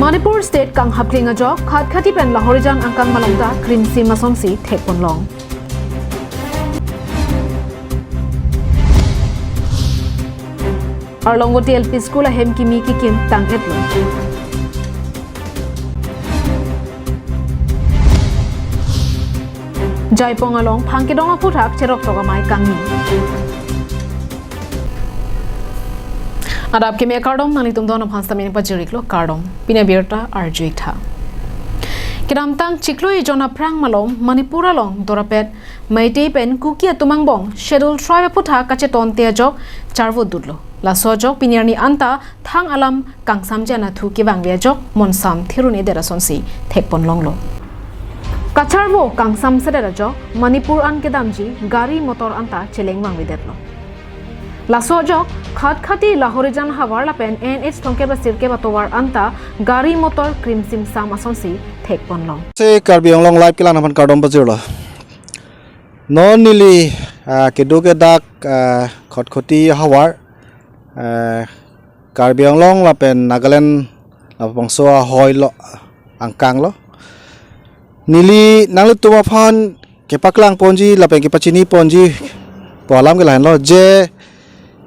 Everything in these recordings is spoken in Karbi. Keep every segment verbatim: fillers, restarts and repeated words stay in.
Manipur State kanghap kling ajok, Khatkhati pen Lahorijan angkang malom ta krimsim asonsi thekponlong. Arlongvoti L P School ahem kimi kikim tang-etlo. Jaipong along phang kedong aphuthak cheroktok amei kangni. Adap kimi kardom, nanglitum don aphan sitame pajir-iklo, kardom. Pini abirta arju-ik tha. Kedamtang chiklo ejon aphrang malom Manipur along dorapet Meitei pen Kuki atum angbong Scheduled Tribe aphuthak kachetonte ajok charvo dutlo. Laso ajok pini arni anta thang alam kangsamji anatthu kevangve ajok monsam thirun-edet asonsi thekponlonglo. Kacharvo kangsamsedet ajok Manipur an kedamji gari motor anta cheleng vangvedetlo. Laso ajok Khatkhati Lahorijan havar lapen N H thomkep ra sirkep atovar anta gari motor krimsim sam asonsi thekponlong. Se Karbi Anglong Live kelang aphan kardom pajirlo. Non neli, ah, kedo kedak, ah, Khatkhati havar, ah, Karbi Anglong lapen Nagaland labangso ahoi lo, angkang lo. Neli nanglitum aphan kepaklang ponji lapen kepachini ponji pu alam ke lahenlo je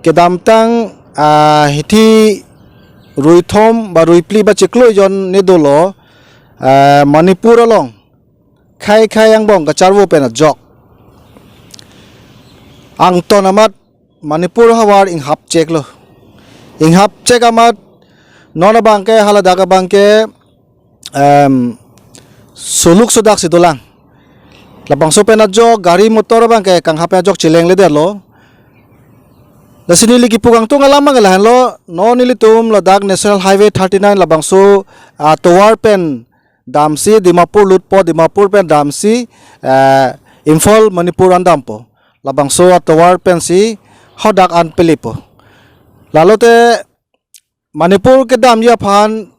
kedamtang, ah, hithi ruithom ba ruiphli ba chiklo ejon ne dolo, ah, Manipur along khei khei angbong kacharvo pen ajok angton amat Manipur havar inghapcheklo. Inghapchek amat non abangke haladak abangke, em, soluk sodak si dolang. Labangso pen ajok gari motor abangke kanghap pen ajok chelengledetlo. Lasi neli kipu kangtung alam abangke lahenlo, non nelitum ladak National Highway thirty-nine labangso atovar pen damsi Dimapur lutpo, Dimapur pen damsi, eh, Imphal Manipur an dampo. Labangso atovar pensi hadak an pelepo. Lalote Manipur kedamji aphan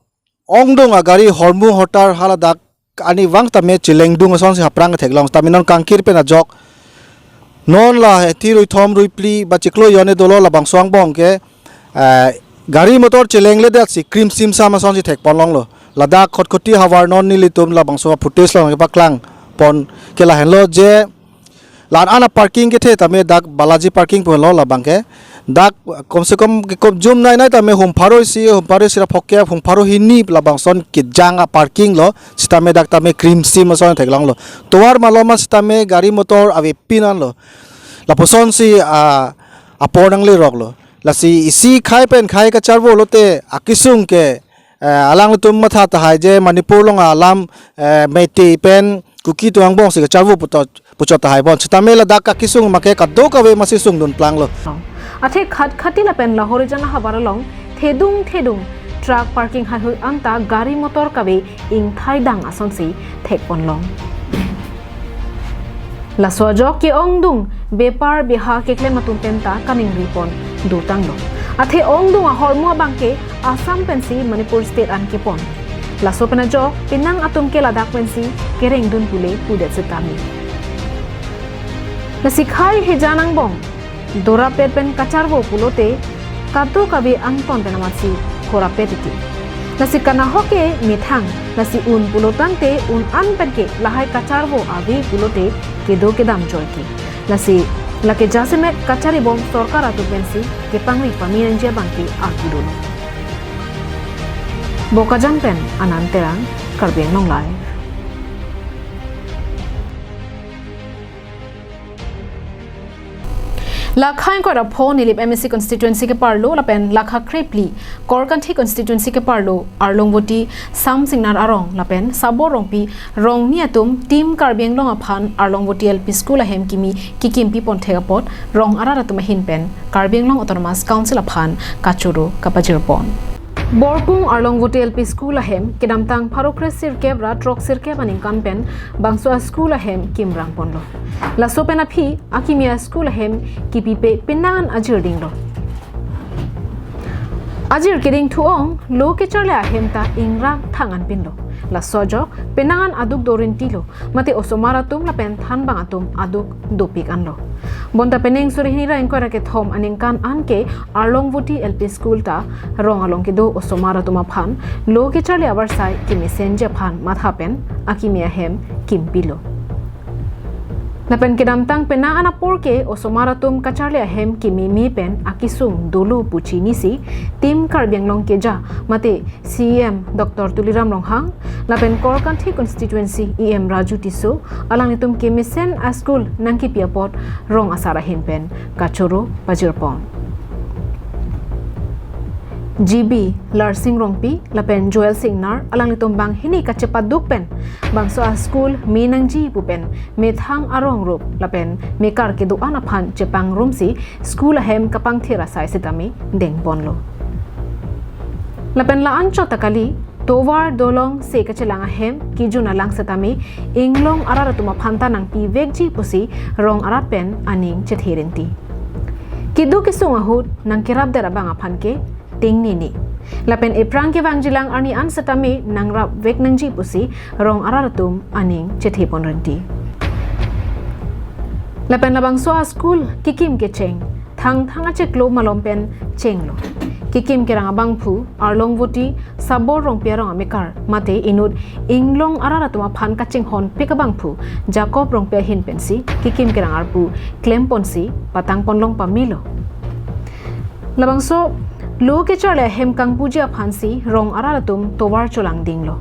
ongdung agari hormu hortar haladak arnivang tame chelengdung asonsi aphrang ketheklong tame non kangkir pen ajok non la hithi ruithom ruiphli ba chiklo ejon ne dolo labangso angbong ke, eh, gari motor chelengledetsi krimsim sam asonsi thekponlonglo. Ladak Khatkhati havar non nelitum labangso footage along kepaklang pon ke lahenlo je la-an aparking kethe tame dak Balaji parking pulo labangke. Dak komse kom kekom jum nai nai tame hum pharo isi, hum pharo isi ra phokep, hum pharo hini labangson kejang aparking lo, sitame dak tame krimsim ason theklonglo. Tovar malom sitame gari motor avepin anlo. Lapuson si, ah, apor nangleroklo. Lasi isi khei pen khei kacharvo lote akesung ke, eh, alanglitum matha tahai je Manipur along alam, eh, Meitei pen Kuki atum angbongsi kacharvo puto puchot tahai bon. Sitame ladak akesung make kadokave masi sungdun planglo. Athe Khatkhati lapen Lahorijan ahavar along thedung thedung truck parking haihui anta gari motor kave ingthai dang asonsi thekponlong. Laso ajok ke-ongdung bepar beha keklem atum penta kaningripon dotanglo. Athe ongdung ahormu abangke Assam pensi Manipur state an kepon. Laso pen ajok penang atum ke ladak pensi kerengdun pule pudet sitame. Lasi khei hejan angbong dorapet pen kacharvo pulote kadokave angton pen amatsi korapet titi. Lasi kanahok ke methang, lasi un pulotangte un an penke lahai kacharvo ave pulote kedo kedam joike. Lasi lake jasemet kacharibom sorkar atum pensi kepangri pamenji abangke akidun. Bokajan pen Anand Terang, Karbi Anglong Live. Lakha ingkoi ra pho Nilip M A C constituency keparlo lapen lakha krephli Korkanthi constituency keparlo Arlongvoti Samsingnar arong lapen Sabor Rongpi Rongni atum Team Karbi Anglong aphan Arlongvoti L P school ahem kimi kikimpi ponthek apot rong arat atum ahin pen Karbi Anglong Autonomous Council aphan kachoro kapajirpon. Borpung Arlongvoti L P school ahem kedamtang pharo kre sirkep ra throk sirkep aningkan pen bangso a school ahem kimrang ponlo. Laso pen aphi akimi a school ahem kipipe penang an ajir dinglo. Ajir keding thu-ong lo kecharli ahem ta ingrak thang an pinlo. Laso ajok penang an aduk do rinti lo, mate osomar atum lapen thanbang atum aduk dopik anlo. Bonta penang suri hini ra ingkoi ra kethom aningkan an ke Arlongvoti L P School ta rong along kedo osomar atum aphan lo kecharli avarsai kemesenji aphan matha pen akimi ahem kimpilo. Lapen kedamtang penang an apor ke osomar atum kacharli ahem kimimi pen akesung dolo pu chinisi Team Karbi Anglong Keja mate C E M Doctor Tuliram Ronghang lapen Korkanthi Constituency E M Raju Tisso alanglitum kemesen a-school nangkipi apot rong asar ahin pen kachoro pajirpon. G B Larsing Rongpi lapen Joel Singnar alanglitum banghini kachepaduk pen bangso a-school me nangji pu pen methang arong rup lapen mekar kedo-an aphan chepangrumsi school ahem kapangthir asai sitame dengponlo. Lapen la-anchot ta kali, tovar dolong se kachelang ahem kejun alang sitame inglong arat atum aphan ta nangpivekji pusi rong arat pen aning chethe rinti. Keduk kesung ahut nangkerapdet abang aphan ke tingnini. Lapen ephrang kevangjilang arni an sitame nangrapvek nangji pusi rong arat atum aning chethepon rinti. Lapen labangso a-school kekim kecheng, thangthang achiklo malom pen chenglo. Kekim kerang abangphu Arlongvoti Sabor Rongpi arong amekar mate inut inglong arat atum aphan kachinghonpik abangphu Jacob Rongpi ahin pensi kekim kerang arpu klemponsi patangponlong pamelo. Labangso lo kecharli ahem kangpuji aphansi rong arat atum tovar cholangdinglo.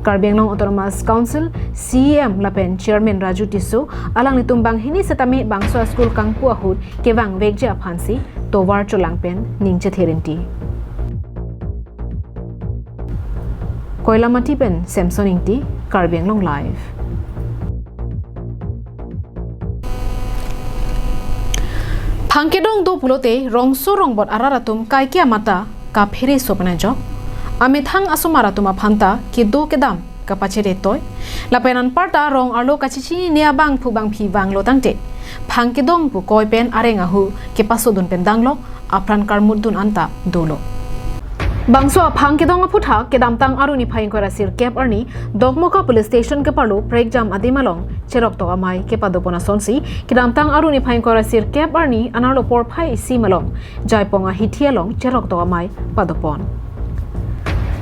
Karbi Anglong Autonomous Council C E M lapen Chairman Raju Tisso alanglitum banghini sitame bangso a-school kangpu ahut kevangvekji aphansi tovar cholang pen ning chethe rinti. Koilamati pen Samson Ingti, Karbi Anglong Live. Phang kedong do pulote rongso rongbot arat atum kaike amata kaphere sopna jok. Amethang asomar atum aphan ta kedo kedam kapachere toi. Lapen anparta rong arlo kachechinine abangphu bangphi vanglo tangte phang kedong pu koi pen areng ahu kepasodun pen danglok apran karmutdun anta dolo. Bangso aphang kedong aphuthak kedamtang arni phai ingkoi ra sirkep arni Dokmoka Police Station keparlo prekjam adim along cheroktok amei kepadopon asonsi kedamtang arni phai ingkoi ra sirkep arni anerlo porphai isi malom Jaipong ahithi along cheroktok amei padopon.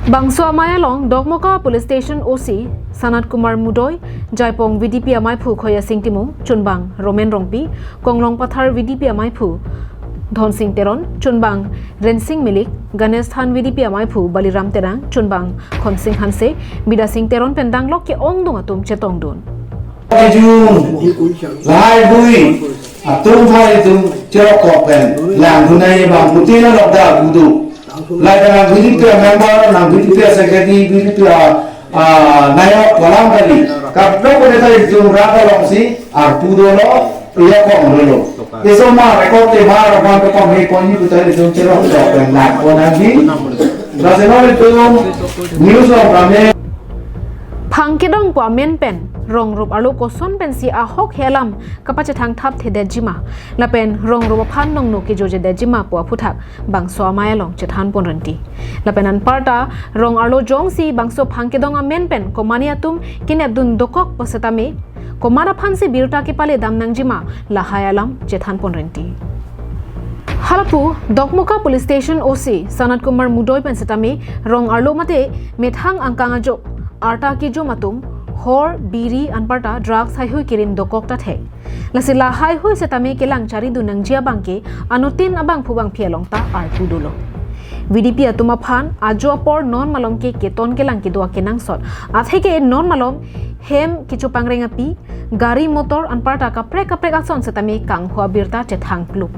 Bangso amei along Dokmoka Police Station O C Sanat Kumar Mudoi, Jaipong V D P ameiphu Khoyasing Timung, chunbang Romen Rongpi, Konglong Pathar V D P ameiphu Dhonsing Teron, chunbang Rensing Milik, Ganesthan V D P ameiphu Baliram Terang, chunbang Khonsing Hanse, Bidasing Teron pen danglok ke-ongdung atum chetongdun. Kejung, lahaihui, atum hai atum cheroktok pen langdun nangji abang putin along ta gudu. Lahai ta nang V D P member, nang V D P secretary, V D P, ah, ah, nayok, walang kali. Kaprek pada ta jung rata longsi arpu dolo, iya kong dolo. Iso ma record te mar abang ke kong he kong ni putar jung cheroktok pen langdun nangji. Rasenol itu news lo kami. Phang kedong pu amen pen rong rup arlo koson pensi ahok he alam kapachethang thapthedetji ma lapen rong rup aphan nongno kejorjedetji ma pu aphuthak bangso amei along chethanpon rinti. Lapen anparta rong arlo jongsi bangso phang kedong amen pen komane atum kenepdun dokok pu setame komat aphansi birta kepale dam nangji ma lahai alam chethanpon rinti. Halapu Dokmoka Police Station O C Sanat Kumar Mudoi pen setame rong arlo mate methang angkang ajo arta kijum atum hor, biri anparta drugs haihui kirim dokok ta thek. Lasi lahaihui setame kelang charidun nangji abang ke anuttin abangphu bangphi along ta arpu dolo. V D P atum aphan ajo apor non malom ke keton kelang kedo akenangsot atheke non malom hem kechopangreng api, gari motor anparta kaprek kaprek ason setame kangho abirta chethang kluk.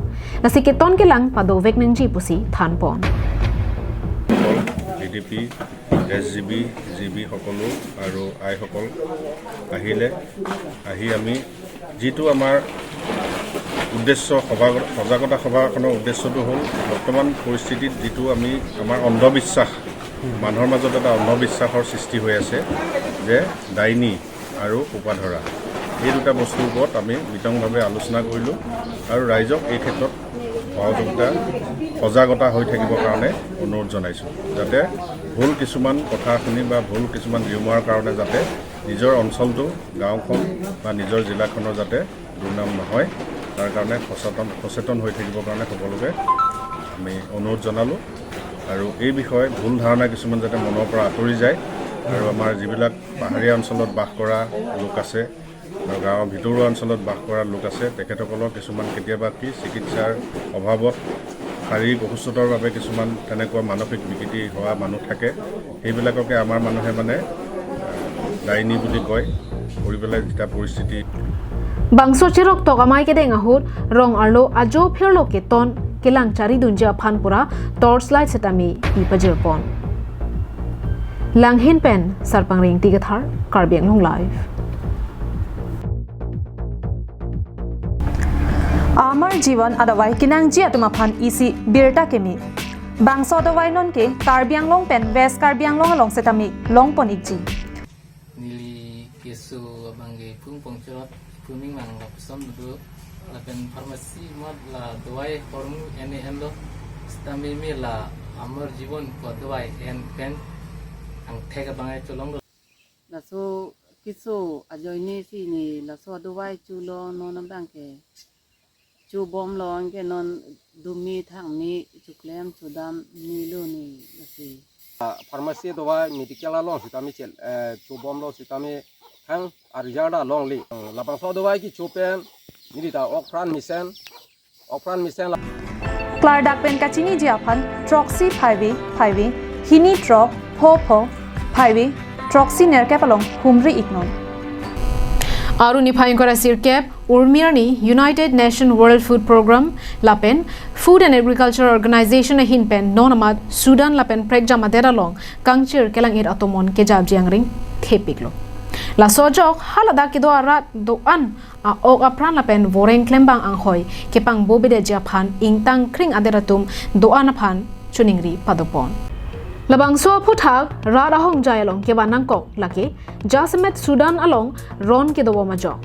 Lasi keton kelang padovek nangji pusi thanpon. D D P, S G B, G B সকলো আৰু আইসকল আহিলে, আহি আমি যিটো আমাৰ উদ্দেশ্য সভা, সজাগতা সভাখনৰ উদ্দেশ্যটো হ'ল বৰ্তমান পৰিস্থিতিত যিটো আমি আমাৰ অন্ধবিশ্বাস, মানুহৰ মাজত এটা অন্ধবিশ্বাসৰ সৃষ্টি হৈ আছে যে ডাইনী আৰু সোপাধৰা, এই দুটা বস্তুৰ ওপৰত আমি বিতংভাৱে আলোচনা কৰিলোঁ আৰু ৰাইজক এই ক্ষেত্ৰত সহযোগিতা, সজাগতা হৈ থাকিবৰ কাৰণে অনুৰোধ জনাইছোঁ, যাতে ভুল কিছুমান কথা শুনি বা ভুল কিছুমান ৰিউমাৰৰ কাৰণে যাতে নিজৰ অঞ্চলটো, গাঁওখন বা নিজৰ জিলাখনৰ যাতে দুৰ্নাম নহয়, তাৰ কাৰণে সচেতন সচেতন হৈ থাকিবৰ কাৰণে সকলোকে আমি অনুৰোধ জনালোঁ। আৰু এই বিষয়ে ভুল ধাৰণা কিছুমান যাতে মনৰ পৰা আঁতৰি যায় আৰু আমাৰ যিবিলাক পাহাৰীয়া অঞ্চলত বাস কৰা লোক আছে আৰু গাঁৱৰ ভিতৰুৱা অঞ্চলত বাস কৰা লোক আছে, তেখেতসকলৰ কিছুমান কেতিয়াবা কি চিকিৎসাৰ অভাৱত শাৰীৰিক অসুস্থতাৰ বাবে কিছুমান তেনেকুৱা মানসিক বিকৃতি হোৱা মানুহ থাকে। সেইবিলাককে আমাৰ মানুহে মানে ডাইনী বুলি কয়। কৰি পেলাই যেতিয়া পৰিস্থিতি Bangso cheroktok amei kedeng ahut rong arlo ajo phirlo keton kelang charidunji aphan pura torch light setame pi pajirpon. Langhin pen Sarpang Rengti Kathar, Karbi Anglong Live. Amar Jivan adawai kenangji atum aphan isi birta kemi. Bangso adawai non ke Karbi Anglong pen West Karbi Anglong along setame longpon ikji. Neli keso abang ke phung pongchot, phung ming mang lapuson duduk, lapen pharmacy mot la dawai hormu ene enlo, sitame me la Amar Jivan ko dawai en pen angthek abang e cholonglo. Laso keso ajoine si ne laso adawai chulo non abang ke chubomlo anke non dumi thangmi chuklem chudam nilo ne lasi. Ah, pharmacy dawai medical along sitame chel, eh, chubomlo sitame hang arjar da longle. Hmm, labangso dawai kecho pen neli ta okpran mesen, okpran mesen la. Klardak pen kachiniji aphan throksi phaivi phaivi hini throk pho pho phaivi throksi nerkep along humri iknon. Aru niphai ingkoi ra sirkep Urmi arni United Nation World Food Programme lapen Food and Agriculture Organization ahin pen non amat Sudan lapen prekjam adet along kangchir kelang-ir atomon kejapji angring thepiklo. Laso ajok haladak kedo arat do-an a-ok apran lapen voreng klembang anghoi kepangbo bedeji aphan ingtang kring adet atum do-an aphan choningri padopon. Labangso aphuthak rat ahongjai along kevan nangkok lake jasemet Sudan along ron kedobom ajok.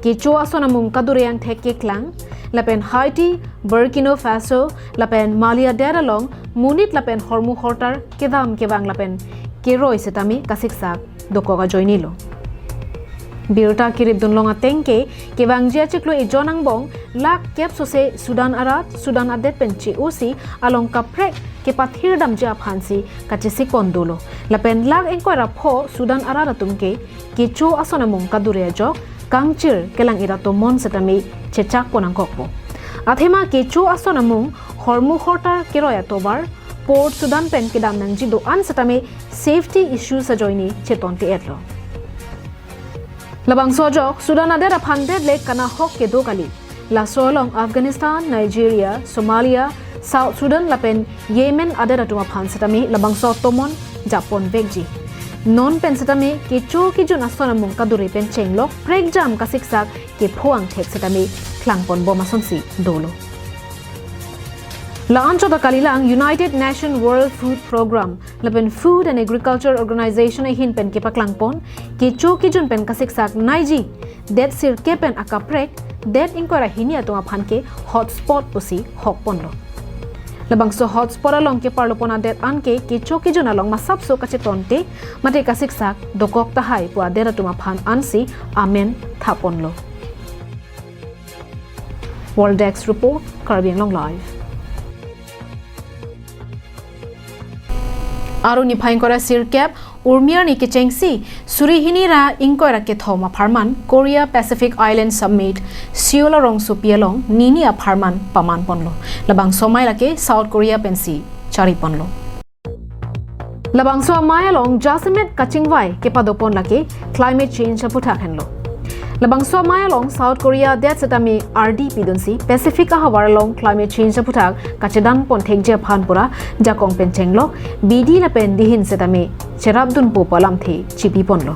Kecho ason amung kadure angthek keklang, lapen Haiti, Burkina Faso, lapen Mali adet along monit lapen hormu hortar kedam kevang lapen keroi setame kasiksak dokok ajoinelo. Birta kirip dunlong ateng ke kevangji achiklo ejon angbong lakh kep sose Sudan arat, Sudan adet pen che-osi along kaprek kepathir damji aphansi kachesikon dolo. Lapen lakh ingkoi ra pho Sudan arat atum ke kecho ason amung kadure ajok kangchir kelang-ir atomon setame chechakpon nangkokpo. Athema kecho ason amung hormu hortar keroi atovar Port Sudan pen kedam nangji do-an setame safety issues ajoine cheton te-etlo. Labangso ajok Sudan adet aphan det le kanahok kedo kali. Laso along Afghanistan, Nigeria, Somalia, South Sudan lapen Yemen adet atum aphan setame labangso atomon jappon vekji. Non pen setame kecho kejun ason amung kadure pen chenglok prekjam kasiksak kepho angthek setame klangponbom asonsi dolo. La-an chot akalilang United Nation World Food Programme lapen Food and Agriculture Organization ahin pen kepaklangpon kecho kejun pen kasiksak naiji det sirkep pen akaprek det ingkoi ra hini atum aphan ke hotspot pusi hokponlo. Labangso hotspot along keparlopon adet anke kecho kejun along masapso kacheton te mate kasiksak dokok tahai pu adet atum aphan ansi amen thaponlo. World Desk Report, Karbi Anglong Live. Aru niphai ingkoi ra sirkep Urmi arni kechengsi suri hini ra ingkoi ra kethom apharman Korea Pacific Island Summit Seoul arongsopi along nini apharman pamanponlo. Labangso amei lake South Korea pensi chariponlo. Labangso amei along jasemet kachingvai kepadopon lake climate change aphuthak henlo. Labangso amei along South Korea adet setame ardi pidunsi Pacific ahavar along climate change aphuthak kachedanpon thekji aphan pura jakong pen chenglok bidi lapen dihin setame cherapdunpo pu alamthe chipiponlo.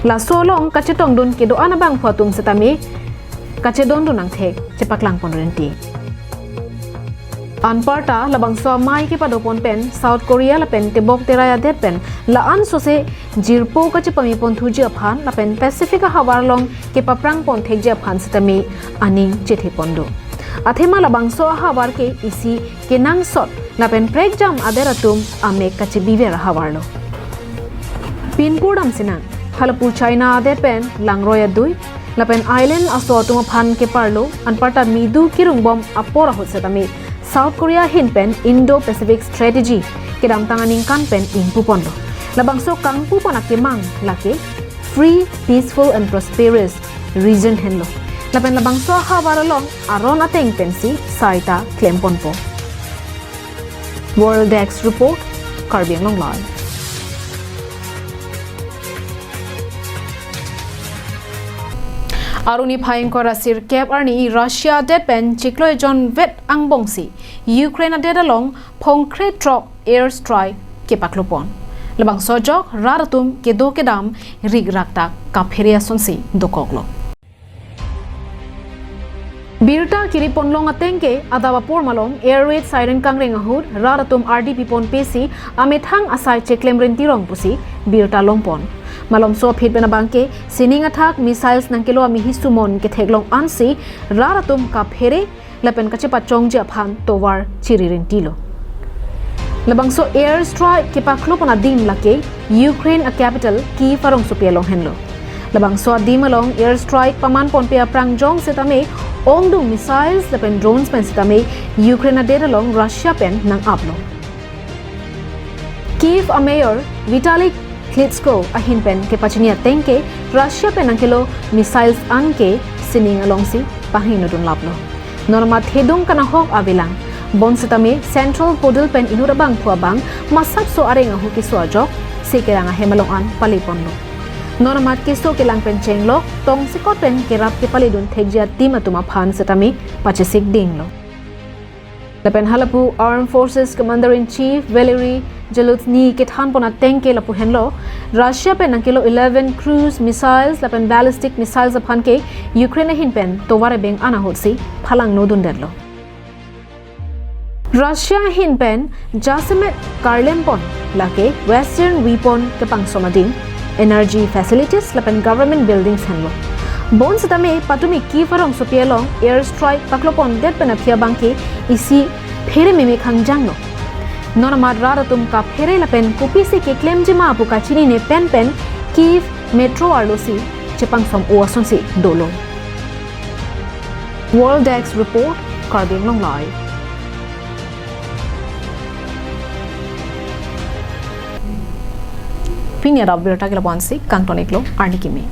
Laso along kachetongdun kedo-an abangphu atum setame kachedondun angthek chepaklangpon renti. Anparta labangso amei kepadopon pen South Korea lapen tebok terai adet pen la-an sose jirpo kachepamepon thuji aphan lapen Pacific ahavar along kepaprangpon thekji aphan setame aning chetheponlo. Athema labangso ahavar ke isi kenangsot lapen prekjam adet atum amek kachebiver ahavarlo. Pinpur damsinang, Halapu China adet pen langroi adui lapen island aso atum aphan keparlo, anparta midu kirungbom apor ahut setame South Korea ahin pen Indo-Pacific Strategy kedamtang aningkan pen ingpuponlo. Labangso kangpupon akemang lake Free, Peaceful and Prosperous Region henlo. Lapen labangso ahavar along aron ateng pensi saita klemponpo. World Desk Report, Karbi Anglong Live. Arni phai ingkoi ra sirkep arni Russia adet pen chiklo ejon vet angbongsi Ukraine adet along phongkre throk air strike kepaklopon. Labangso ajok rat atum kedo kedam rik rak ta kaphere asonsi dokoklo. Birta kiriponlong ateng ke adap apor malom air raid siren kangreng ahut rat atum ardi pipon pesi amethang asai cheklem rinti rong pusi birta longpon. Malomso aphi pen abangke sining athak missiles nangkelo amihi sumon ketheklong ansi rat atum kaphere lapen kachepachongji aphan tovar chiri rintilo. Labangso air strike kepaklopon adim lake Ukraine a capital Kyiv arongsopi along henlo. Labangso adim along air strike pamanponpe aprangjong setame ongdung missiles lapen drones pen setame Ukraine adet along Russia pen nang-aplo. Kyiv a mayor Vitali Klitschko ahin pen kepachini ateng ke Russia pen nangkelo missiles an ke sining alongsi pahingno dunlaplo. Normat thedung kanahok avelang. Bonsetame Central Podil pen inut abangphu abang masapso areng ahu keso ajok sekerang ahem along an paleponlo. Normat keso kelang pen chenglok tongsekot pen kerap kepaledun thekji atim atum aphan setame pachesik dinglo. Lapen halapu Armed Forces Commander in Chief Valery Zaluzhnyi kethanpon ateng ke lapu henlo, Russia pen nangkelo eleven cruise missiles lapen ballistic missiles aphan ke Ukraine ahin pen tovar ebeng an ahutsi phalangno dundetlo. Russia ahin pen jasemet karlempon lake Western weapon kepangsom adim, energy facilities lapen government buildings henlo. Bonsetame patumi Kyiv arongsopi along air strike paklopondet pen aphi abangke isi phere meme khangjanglo. Normat rat atum kaphere lapen kopisi keklemji ma pu kachinine pen pen Kyiv metro arlosi chepangsom o asonsi dolo. World Desk Report, Karbi Anglong Live. Pini adap birta ke lapu-ansi kangton-iklo, arni kimi.